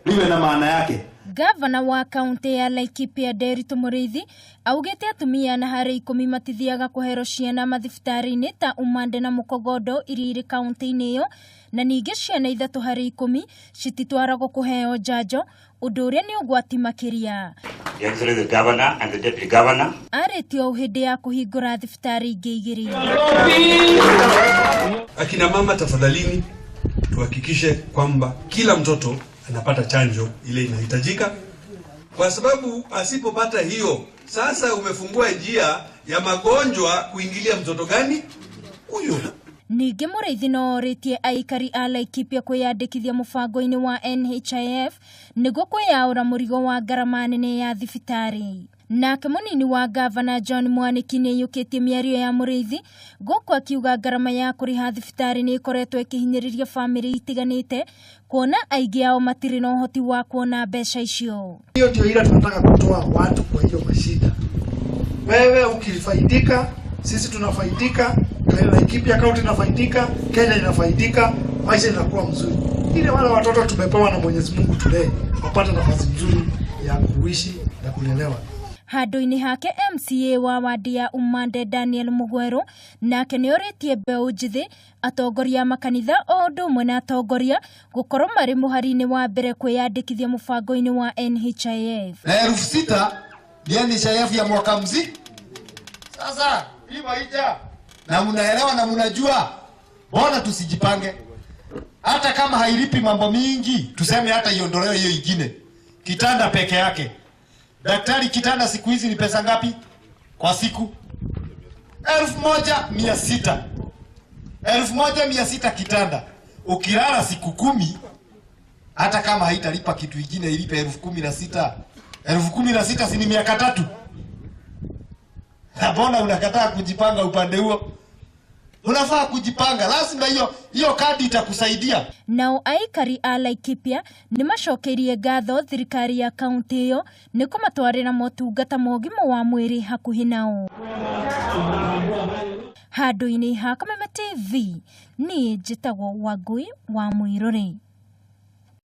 Liwe na maana yake. Gavana wa kaunti ya Laikipia Nderitu Muriithi augĩte atumia ana harĩ 10 matithiaga kũhero ciana mathibitarĩ-inĩ ta Umande na Mukogodo iria irĩ kaunti-inĩ ĩyo, na ningĩ ciana 3 harĩ 10 cititwaragwo kũheo njanjo, ũndũ ũrĩa nĩ ũgwati makĩria. The Excellency the Governor and the Deputy Governor. Arĩtie ũũ hĩndĩ ya kũhingũra thibitarĩ ingĩ 2. Akina mama tafadhalini, tuhakikishe kwamba kila mtoto anapata chanjo ile inahitajika, kwa sababu asipopata hiyo, sasa umefungua njia ya magonjwa kuingilia mtoto gani huyo. Ningĩ Mũrĩithi no orĩtie aikari a Laikipia kwĩyandĩkithia mũbango-inĩ wa NHIF nĩguo kwĩyaũra mũrigo wa ngarama nene ya thibitarĩ. Nake mũnini wa gavana John Mwaniki nĩaiyũkĩtie mĩario ya Mũrĩithi gũkũ akiuga ngarama ya kũrĩha thibitarĩ nĩ ĩkoretwo ĩkĩhinyĩrĩria bamĩrĩ itiganĩte, kuona aingĩ ao matirĩ na ũhoti wa kuona mbeca icio. Hiyo ndio ile tunataka kutoa watu kwa hiyo mashida. Wewe ukifaidika, sisi tunafaidika, Laikipia County inafaidika, Kenya inafaidika, maisha inakuwa mzuri. Ile wale watoto tumepewa na Mwenyezi Mungu tulee wapate nafasi nzuri ya kuishi na kulelewa. Handũ-inĩ hake MCA wa wadi ya Umande Daniel Mugweru nake nĩorĩtie mbeũ njĩthĩ, atongoria a makanitha o ũndũ ũmwe na atongoria gũkorwo marĩ mũhari-inĩ wa mbere kwĩyandĩkithia mũbango-inĩ wa NHIF. Na 6,000 ni NHIF ya mwaka mzima. Sasa hii maisha na mnaelewa na mnajua, mbona tusijipange? Hata kama hailipi mambo mingi, tuseme hata iondolewe hiyo ingine. Kitanda peke yake. Daktari, kitanda siku hizi ni pesa ngapi kwa siku? 1,600. 1,600 kitanda. Ukilala siku 10, hata kama haitalipa kitu ingine ilipe 16,000. 16,000 si ni miaka 3? Na mbona unakataa kujipanga upande huo? Unafaa kujipanga, lazima hiyo kadi itakusaidia. Nao aikari a Laikipia nĩ macokeirie ngatho thirikari ya kaunti ĩyo nĩ kũmatwarĩra motungata ma ũgima wa mwĩrĩ hakuhĩ nao. Handũ-inĩ ha Kameme TV, niĩ njĩtagwo Wangui wa Mwĩrore.